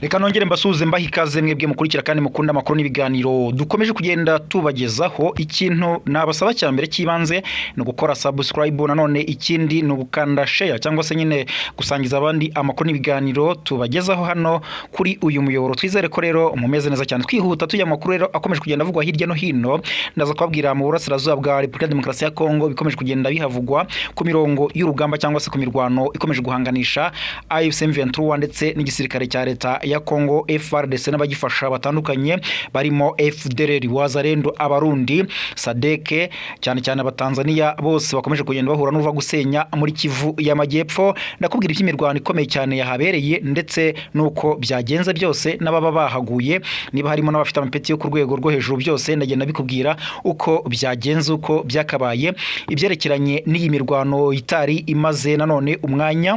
Reka nongere mbasuhuze, mbaha ikaze mwebwe mukurikira kandi mukunda amakuru n'ibiganiro dukomeje kugenda tubagezaho. Ikintu nabasaba cya mbere cy'ibanze ni ugukora subscribe, nanone ikindi ni ugukanda share cyangwa se nyine gusangiza abandi amakuru n'ibiganiro tubagezaho hano kuri uyu muyoboro. Twizere ko rero mumeze neza cyane. Twihuta tujya mu makuru rero akomeje kugenda avugwa hirya no hino, ndaza kubabwira mu burasirazuba bwa Repubulika ya Demokarasi ya Kongo bikomeje kugenda bihavugwa ku mirongo y'urugamba cyangwa se ku mirwano ikomeje guhanganisha AFC M23 ndetse n'igisirikare cya leta ya Congo FARDC n'abagifasha batandukanye barimo FDLR, Wazalendo, Abarundi, SADC, cyane cyane Abatanzania, bose bakomeje kugenda bahura n'uva gusenya muri Kivu y'Amajyepfo. Ndakubwira iby'imirwano ikomeye cyane yahabereye ndetse n'uko byagenze byose, n'ababa bahaguye, niba harimo n'abafite amapeti yo ku rwego rwo hejuru, byose ndagenda bikubwira uko byagenze, uko byakabaye, ibyerekeranye n'iyi mirwano itari imaze nanone umwanya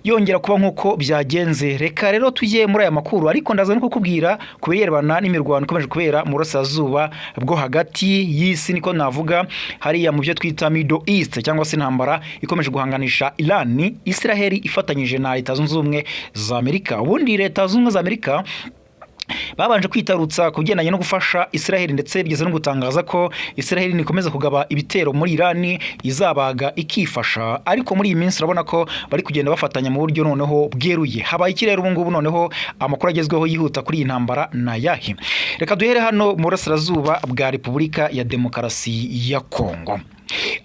yongera kuba nk'uko byagenze. Reka rero tujye muri aya makuru, ariko ndaza no kukubwira ku birebana n'imirwano ikomeje kubera mu burasirazuba bwo hagati y'isi, niko navuga, hariya mu byo twita Middle East, cyangwa se intambara ikomeje guhanganisha Iran, Israel ifatanyije na Leta Zunze Ubumwe za Amerika. Ubundi Leta Zunze Ubumwe za Amerika babanje kwitarutsa ku bigendanye no gufasha Israel, ndetse bigeze no gutangaza ko Israel nikomeza kugaba ibitero muri Iran izabaga ikifasha. Ariko muri iyi minsi urabona ko bari kugenda bafatanya mu buryo noneho bweruye. Habaye iki rero ubu ngubu? Noneho amakuru agezweho yihuta kuri iyi ntambara ni ayahe? Reka duhere hano mu burasirazuba bwa Repubulika ya Demokarasi ya Kongo.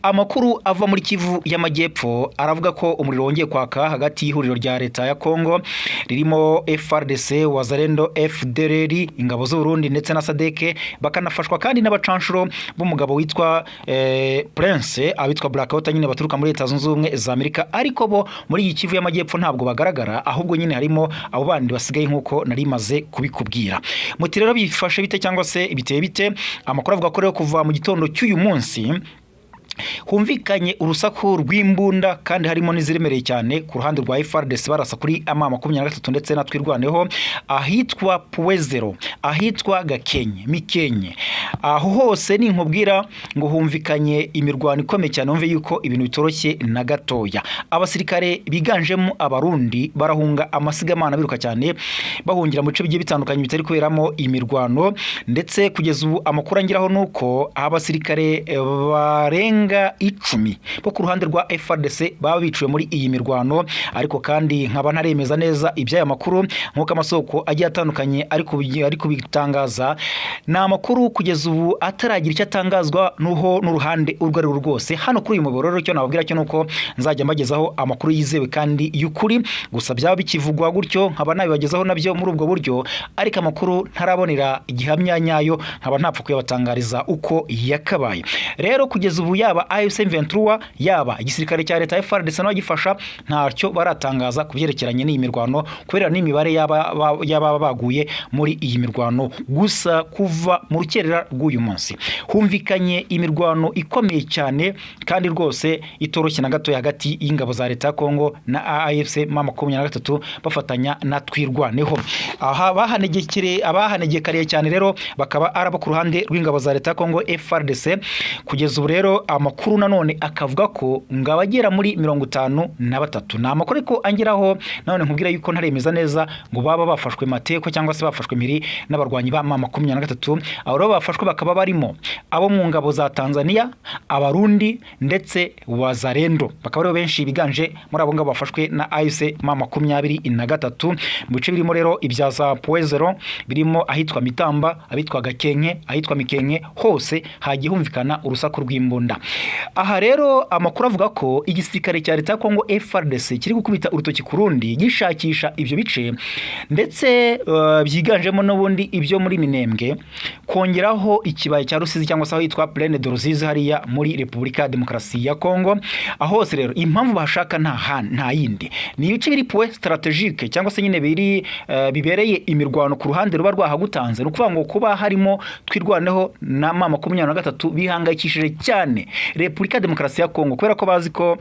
Amakuru ava muri Kivu y'Amajyepfo aravuga ko umuriro wongeye kwaka hagati y'ihuriro rya leta ya Kongo ririmo FARDC, Wazalendo, FDLR, ingabo z'u Burundi ndetse na SADC, bakanafashwa kandi n'abacanshuro b'umugabo witwa Prince, abitwa Blackwater nyine baturuka muri Leta Zunze Ubumwe za Amerika. Ariko bo muri iyi Kivu y'Amajyepfo ntabwo bagaragara, ahubwo nyine harimo abo bandi basigaye nk'uko nari maze kubikubwira. Muti rero bifashe bite cyangwa se biteye bite? Amakuru avuga ko rero kuva mu gitondo cy'uyu munsi humvikanye urusaku rw'imbunda, kandi harimo n'iziremereye cyane, ku ruhande rwa FARDC barasa kuri ama 23 ndetse na Twirwaneho ahitwa Puwezero, ahitwa Gakenke, Mikenke, aho hose ninkubwira ngo humvikanye imirwano ikomeye cyane, wumve yuko ibintu bitoroshye na gatoya. Abasirikare biganjemo Abarundi barahunga amasigamana, biruka cyane, bahungira mu bice bigiye bitandukanye bitari kuberamo imirwano. Ndetse kugeza ubu amakuru angeraho nuko abasirikare barenga 10 bo ku ruhande rwa FARDC baba biciwe muri iyi mirwano. Ariko kandi nkaba ntaremeza neza iby'aya makuru nk'uko amasoko agiye atandukanye ari kubitangaza. Ni amakuru kugeza ubu ataragira icyo atangazwa n'uho n'uruhande urwo ari rwo rwose hano kuri uyu muyoboro. Rero icyo nababwira cyo nuko nzajya mbagezaho amakuru yizewe kandi y'ukuri gusa. Byaba bikivugwa gutyo nkaba nabibagezaho nabyo muri ubwo buryo, ariko amakuru ntarabonera igihamya nyayo nkaba ntapfa kuyabatangariza uko yakabaye. Rero kugeza ubu yaba AFC M23, yaba igisirikare cya leta FARDC n'abagifasha, ntacyo baratangaza ku byerekeranye n'iyi mirwano kubera n'imibare y'ababa baguye muri iyi mirwano. Gusa kuva mu rukerera rw'uyu munsi humvikanye imirwano ikomeye cyane kandi rwose itoroshye na gato hagati y'ingabo za leta ya Kongo na AFC M23 bafatanya na Twirwaneho. Aha abahanegekariye cyane rero bakaba ari abo ku ruhande rw'ingabo za leta ya Kongo FARDC. Kugeza ubu rero amakuru nanone akavuga ko ngo abagera muri 53, ni amakuru ariko angeraho nanone nkubwira yuko ntaremeza neza, ngo baba bafashwe mateko cyangwa se bafashwe mpiri n'abarwanyi ba M23. Abo rero bafashwe bakaba barimo abo mu ngabo za Tanzania, Abarundi ndetse Wazalendo, bakaba aribo benshi biganje muri abo ngabo bafashwe na AFC M23 mu bice birimo rero ibya za Poezero, birimo ahitwa Mitamba, ahitwa Gakenke, ahitwa Mikenke, hose hagiye humvikana urusaku rw'imbunda. Aha rero amakuru avuga ko igisirikare cya leta ya Kongo FARDC kiri gukubita urutoki ku rundi gishakisha ibyo bice, ndetse byiganjemo n'ubundi ibyo muri Minembwe, kongeraho ikibaya cya Rusizi cyangwa se aho hitwa Plaine de Rusizi hariya muri Repubulika ya Demokarasi ya Kongo. Aho hose rero impamvu bahashaka nta yindi, ni ibice biri point stratégique cyangwa se nyine biri bibereye imirwano ku ruhande ruba rwahagutanze. Ni ukuvuga ngo kuba harimo Twirwaneho na M23 bihangayikishije cyane Repubulika ya Demokarasi ya Kongo, kubera ko bazi ko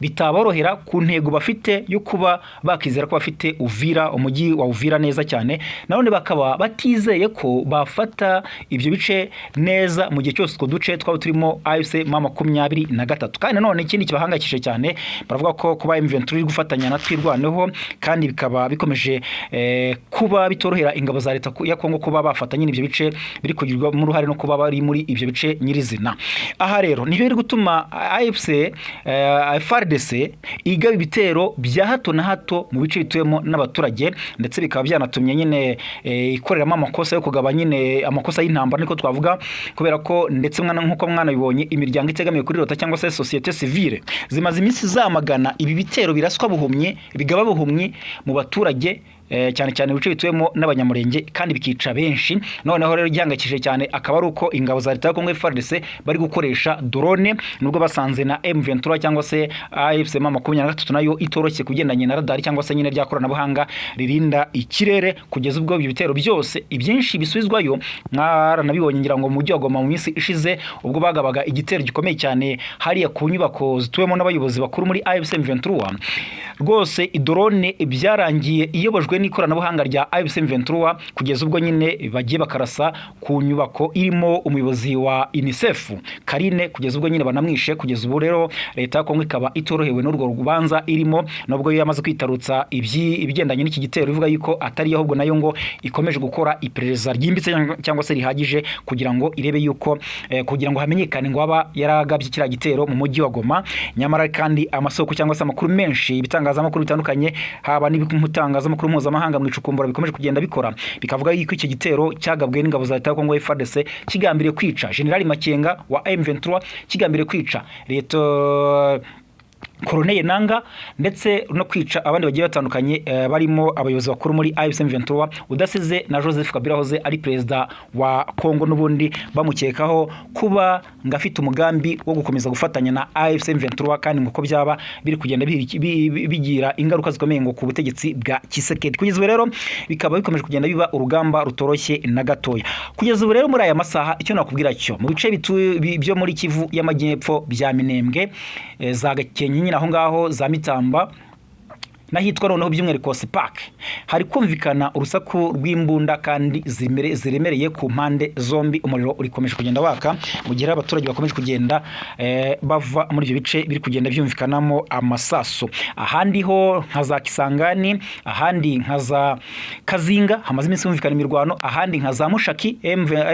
Bitaborohera ku ntego bafite yo kuba bakizera ko bafite Uvira, umujyi wa Uvira neza cyane. Nanone bakaba batizeye ko bafata ibyo bice neza mu gihe cyose utwo duce twaba turimo AFC M23. Kandi nanone ikindi kibahangayikishije cyane, baravuga ko kuba M23 iri gufatanya na Twirwaneho kandi bikaba bikomeje kuba bitorohera ingabo za leta ya Kongo kuba bafata nyine ibyo bice biri kugirwamo uruhare no kuba bari muri ibyo bice nyirizina. Aha rero nibyo biri gutuma AFC FARDC igaba ibitero bya hato na hato mu bice bituwemo n'abaturage, ndetse bikaba byanatumye nyine ikoreramo amakosa yo kugaba nyine amakosa y'intambara, niko twavuga, kubera ko ndetse mwana nk'uko mwanabibonye, imiryango itegamiye kuri leta cyangwa se société civile zimaze iminsi zamagana ibi bitero biraswa buhumyi, bigaba buhumyi mu baturage, cyane cyane ibice bituwemo n'Abanyamurenge, kandi bikica benshi. Noneho rero igihangayikishije cyane akaba ari uko ingabo za leta ya Kongo FARDC bari gukoresha drone, nubwo basanze na M23 cyangwa se AFC M23 nayo itoroshye kugendanye na radar cyangwa se nyine rya koranabuhanga ririnda ikirere, kugeza ubwo ibyo bitero byose ibyinshi bisubizwayo. Mwaranabibonye ngira ngo mu mujyi wa Goma mu minsi ishize, ubwo bagabaga igitero gikomeye cyane hariya ku nyubako zituwemo n'abayobozi bakuru muri AFC M23, rwose idrone byarangiye iyobojwe n'ikoranabuhanga rya AFC M23, kugeza ubwo nyine bagiye bakarasa ku nyubako irimo umuyobozi wa UNICEF Karine, kugeza ubwo nyine banamwishe. Kugeza ubu rero leta ya Kongo ikaba itorohewe n'urwo rubanza irimo, nubwo yo yamaze kwitarutsa ibigendanye n'iki gitero, ivuga yuko atari yo, ahubwo nayo ngo ikomeje gukora iperereza ryimbitse cyangwa se rihagije kugira ngo irebe yuko kugira ngo hamenyekane ngo aba yaragabye kiriya gitero mu mujyi wa Goma. Nyamara kandi amasoko cyangwa se amakuru menshi, ibitangazamakuru bitandukanye, haba n'ibitangazamakuru mpuzamahanga, mu icukumbura bikomeje kugenda bikora, bikavuga yuko iki gitero cyagabwe n'ingabo za leta ya Kongo FARDC kigambiriye kwica General Makenga wa M23, kigambiriye kwica leta Colonel Nanga, ndetse no kwica abandi bagiye batandukanye barimo abayobozi bakuru muri AFC M23, udasize na Joseph Kabila wahoze ari perezida wa Kongo, n'ubundi bamukekaho kuba ngo afite umugambi wo gukomeza gufatanya na AFC M23, kandi ngo ko byaba biri kugenda bigira ingaruka zikomeye ngo ku butegetsi bwa Tshisekedi. Kugeza ubu rero bikaba bikomeje kugenda biba urugamba rutoroshye na gatoya. Kugeza ubu rero muri aya masaha, icyo nakubwira cyo, mu bice byo muri Kivu y'Amajyepfo bya Minembwe, za Gakenke nyine aho ngaho, za Mitamba n'ahitwa noneho by'umwihariko Spark, hari kumvikana urusaku rw'imbunda kandi ziremereye ku mpande zombi. Umuriro urikomeje kugenda waka mu gihe abaturage bakomeje kugenda bava muri ibyo bice biri kugenda byumvikanamo amasaso. Ahandi ho nka za Kisangani, ahandi nka za Kazinga hamaze iminsi humvikana imirwano, ahandi nka za Mushaki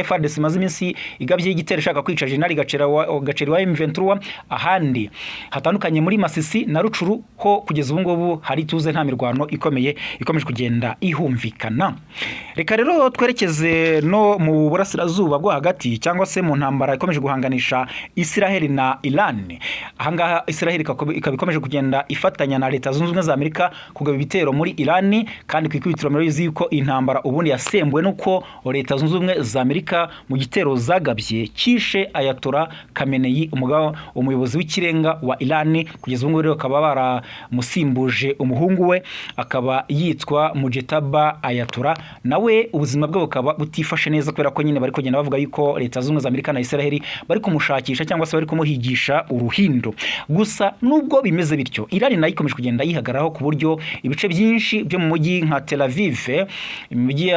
FARDC imaze iminsi igabye igitero ishaka kwica General Gaceri wa M23. Ahandi hatandukanye muri Masisi na Rucuru ho kugeza ubu ngubu hari ituze, nta mirwano ikomeye ikomeje kugenda ihumvikana. Reka rero twerekeze no mu burasirazuba bwo hagati, cyangwa se mu ntambara ikomeje guhanganisha Israel na Iran. Ahangaha Israel ikaba ikomeje kugenda ifatanya na Leta Zunze Ubumwe za Amerika kugaba ibitero muri Iran. Kandi ku ikubitiro murabizi yuko intambara ubundi yasembuwe nuko Leta Zunze Ubumwe za Amerika mu gitero zagabye kishe Ayatollah Khamenei, umugabo umuyobozi w'ikirenga wa Iran. Kugeza ubu ngubu rero bakaba baramusimbuje umuhungu we, akaba yitwa Mujtaba Ayatollah. Nawe ubuzima bwe bukaba butifashe neza, kubera ko nyine bari kugenda bavuga yuko Leta Zunze Ubumwe za Amerika na Israel bari kumushakisha cyangwa se bari kumuhigisha uruhindo. Gusa nubwo bimeze bityo, Iran nayo ikomeje kugenda yihagararaho, ku buryo ibice byinshi byo mu mujyi nka Tel Aviv, imijyi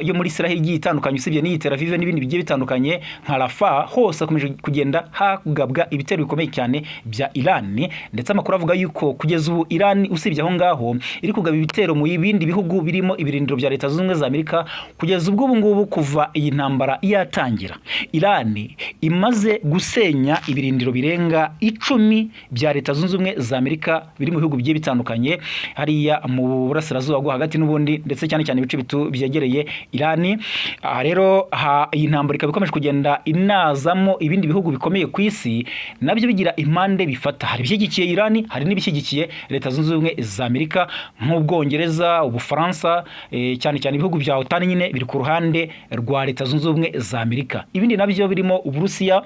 yo muri Israel igiye itandukanye, usibye n'iyi Tel Aviv n'ibindi bigiye bitandukanye nka Rafah, hose hakomeje kugenda hagabwa ibitero bikomeye cyane bya Iran. Ndetse amakuru avuga yuko kugeza ubu Iran, usibye aho ngaho, iri kugaba ibitero mu bindi bihugu birimo ibirindiro bya Leta Zunze Ubumwe za Amerika. Kugeza ubwo ubu ngubu, kuva iyi ntambara yatangira, Iran imaze gusenya ibirindiro birenga 10 bya Leta Zunze Ubumwe za Amerika biri mu bihugu bigiye bitandukanye hariya mu burasirazuba bwo hagati n'ubundi, ndetse cyane cyane ibice byegereye Iran. Aha rero iyi ntambara ikaba ikomeje kugenda inazamo ibindi bihugu bikomeye ku isi, nabyo bigira impande bifata. Hari ibishyigikiye Iran, hari n'ibishyigikiye Leta Zunze Ubumwe za Amerika, nk'Ubwongereza, Ubufaransa, cyane cyane ibihugu bya OTAN nyine biri ku ruhande rwa Leta Zunze Ubumwe za Amerika. Ibindi nabyo birimo Uburusiya.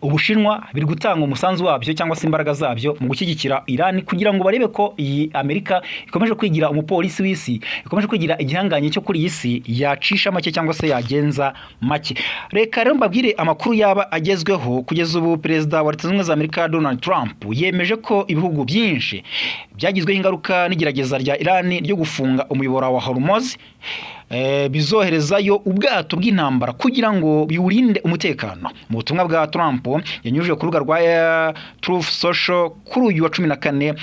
Ubushinwa biri gutanga umusanzu wabyo cyangwa se imbaraga zabyo mu gushyigikira Iran, kugira ngo barebe ko iyi Amerika ikomeje kwigira umupolisi w'isi, ikomeje kwigira igihanganye cyo kuri iyi si, yacisha make cyangwa se yagenza make. Reka rero mbabwire amakuru yaba agezweho kugeza ubu. Perezida wa Leta Zunze Ubumwe za Amerika, Donald Trump, yemeje ko ibihugu byinshi byagizweho ingaruka n'igerageza rya Iran ryo gufunga umuyoboro wa Hormuz bizoherezayo ubwato bw'intambara kugira ngo biwurinde umutekano. Mu butumwa bwa Trump yanyujije ku rubuga rwa Truth Social kuri uyu wa 14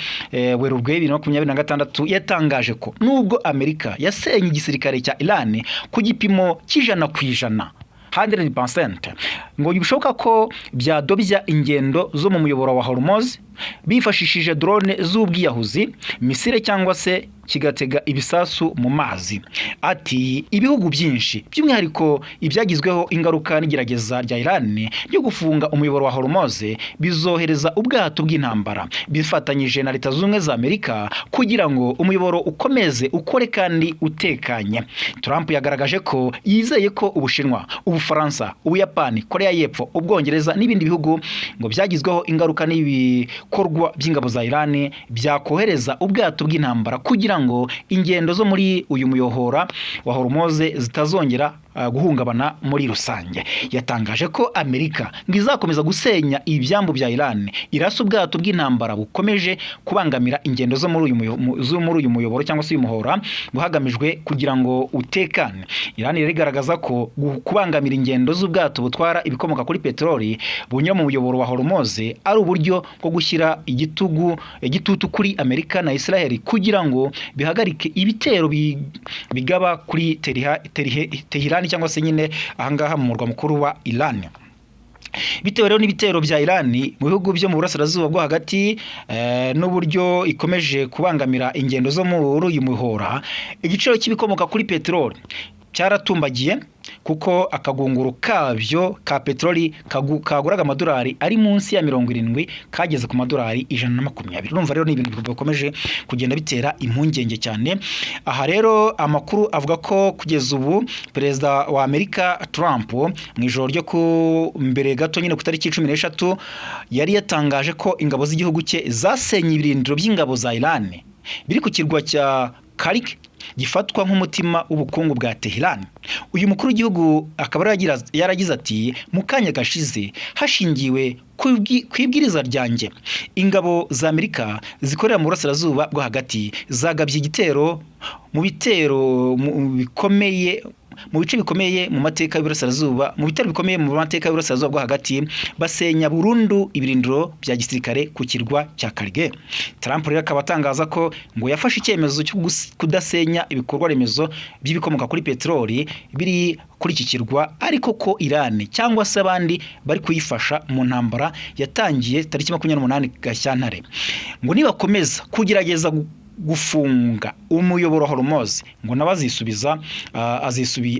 Werurwe 2026, yatangaje ko nubwo Amerika yasenye igisirikare cya Iran ku gipimo cy'100%, 100%, ngo bishoboka ko byadobya ingendo zo mu muyoboro wa Hormuz bifashishije drone z'ubwiyahuzi, missile, cyangwa se kigatega ibisasu mu mazi. Ati: "Ibihugu byinshi, by'umwihariko ibyagizweho ingaruka n'igerageza rya Iran ryo gufunga umuyoboro wa Hormuz, bizohereza ubwato bw'intambara bifatanyije na Leta Zunze Ubumwe za Amerika kugira ngo umuyoboro ukomeze ukore kandi utekanye." Trump yagaragaje ko yizeye ko Ubushinwa, Ubufaransa, Ubuyapani, Korea y'Epfo, Ubwongereza n'ibindi bihugu ngo byagizweho ingaruka n'ibikorwa by'ingabo za Iran byakohereza ubwato bw'intambara kugira ngo ingendo zo muri uyu muyohora wa Hormuz zitazongera guhungabana muri rusange. Yatangaje ko Amerika ngo izakomeza gusenya ibyambu bya Iran irasa ubwato bw'intambara bukomeje kubangamira ingendo zo muri uyu muyoboro cyangwa se uyu muhora, ngo hagamijwe kugira ngo utekane. Iran rero igaragaza ko kubangamira ingendo z'ubwato butwara ibikomoka kuri peteroli bunyura mu muyoboro wa Hormuz ari uburyo bwo gushyira igitutu kuri Amerika na Israel kugira ngo bihagarike ibitero bigaba kuri Tehran cyangwa se nyine ahangaha mu murwa mukuru wa Iran. Bitewe rero n'ibitero bya Iran mu bihugu byo mu burasirazuba bwo hagati n'uburyo ikomeje kubangamira ingendo zo muri uyu muhora, igiciro cy'ibikomoka kuri peteroli cyaratumbagiye, kuko akagunguru kabyo ka peteroli kaguraga amadolari ari munsi ya 70 kageze ku madolari 120. Urumva rero ni ibintu bikomeje kugenda bitera impungenge cyane. Aha rero amakuru avuga ko kugeza ubu Perezida wa Amerika Trump, mu ijoro ryo ku mbere gato nyine ku tariki 13, yari yatangaje ko ingabo z'igihugu cye zasenye ibirindiro by'ingabo za Iran biri ku kirwa cya Kharg, gifatwa nk'umutima w'ubukungu bwa Tehran. Uyu mukuru w'igihugu akaba yaragize ati: "Mu kanya gashize, hashingiwe ku ibwiriza ryanjye, ingabo za Amerika zikorera mu burasirazuba bwo hagati zagabye igitero mu bitero bikomeye mu bice bikomeye mu mateka y'uburasirazuba, mu bitero bikomeye mu mateka y'uburasirazuba bwo hagati, basenya burundu ibirindiro bya gisirikare ku kirwa cya Kharg." Trump rero akaba atangaza ko ngo yafashe icyemezo cyo kudasenya ibikorwa remezo by'ibikomoka kuri peteroli biri kuri iki kirwa, ariko ko Iran cyangwa se abandi bari kuyifasha mu ntambara yatangiye tariki 28 Gashyantare ngo nibakomeza kugerageza gufunga umuyoboro wa Hormuz, ngo nawe azisubiza,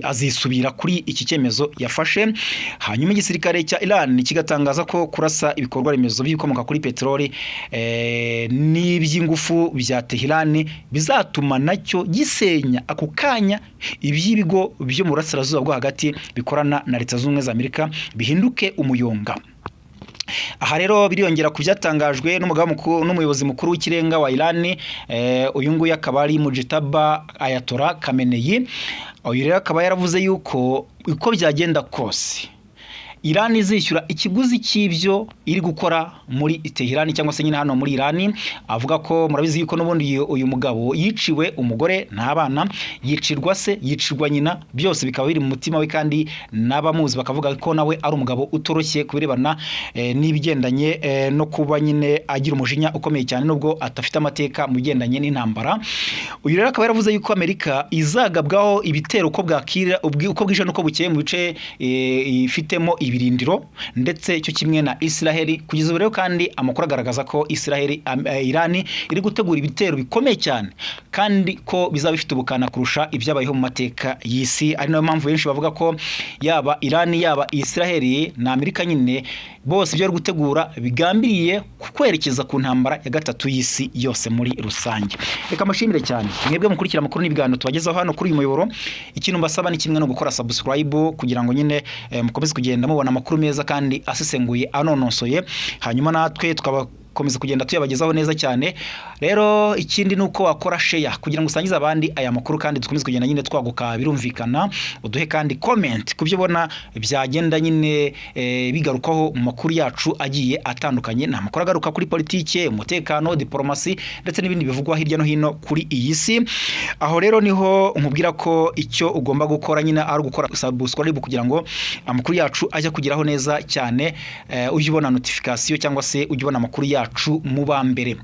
azisubira kuri iki cyemezo yafashe. Hanyuma igisirikare cya Iran kigatangaza ko kurasa ibikorwa remezo by'ibikomoka kuri peteroli n'iby'ingufu bya Tehran bizatuma nacyo gisenya ako kanya iby'ibigo byo mu burasirazuba bwo hagati bikorana na Leta Zunze Ubumwe za Amerika bihinduke umuyonga. Aha rero biriyongera ku byatangajwe n'umugaba mukuru, n'umuyobozi mukuru w'ikirenga wa Iran. Uyu nguyu akaba ari Mujtaba Ayatollah Khamenei. Uyu rero akaba yaravuze yuko uko byagenda kose Iran izishyura ikiguzi cy'ibyo iri gukora muri Tehran cyangwa se nyine hano muri Iran. Avuga ko murabizi yuko n'ubundi uyu mugabo yiciwe umugore n'abana, yicirwa se, yicirwa nyina, byose bikaba biri mu mutima we, kandi n'abamuzi bakavuga ko nawe ari umugabo utoroshye ku birebana n'ibigendanye no kuba nyine agira umujinya ukomeye cyane, nubwo adafite amateka mu bigendanye n'intambara. Uyu rero akaba yaravuze yuko Amerika izagabwaho ibitero uko bwakira, uko bwije n'uko bukeye mu bice ifitemo ibirindiro, ndetse cyo kimwe na Israel. Kugeza ubu rero kandi amakuru agaragaza ko Israel, Iran iri gutegura ibitero bikomeye cyane, kandi ko bizaba bifite ubukana kurusha ibyabayeho mu mateka y'isi, ari nayo mpamvu benshi bavuga ko yaba Iran, yaba Israel na Amerika nyine, bose ibyo bari gutegura bigambiriye kwerekeza ku ntambara ya gatatu y'isi yose muri rusange. Reka mbashimire cyane mwebwe mukurikira amakuru n'ibiganiro tubagezaho hano kuri uyu muyoboro. Ikintu mbasaba ni kimwe, no gukora subscribe kugira ngo nyine mukomeze kugenda mubona. mubona amakuru meza kandi asesenguye, anonosoye, hanyuma natwe tukaba komeza kugenda tuyabagezaho neza cyane. Rero ikindi ni uko wakora share kugira ngo usangize abandi aya makuru, kandi dukomeze kugenda nyine twaguka. Birumvikana, uduhe kandi comment ku byo ubona byagenda nyine bigarukwaho mu makuru yacu agiye atandukanye. Ni amakuru agaruka kuri politike, umutekano, diplomasi ndetse n'ibindi bivugwa hirya no hino kuri iyi si. Aho rero niho nkubwira ko icyo ugomba gukora nyine ari ugukora subscribe kugira ngo amakuru yacu ajye kugeraho neza cyane, ujye ubona notification cyangwa se ujye ubona amakuru yacu mu ba mbere.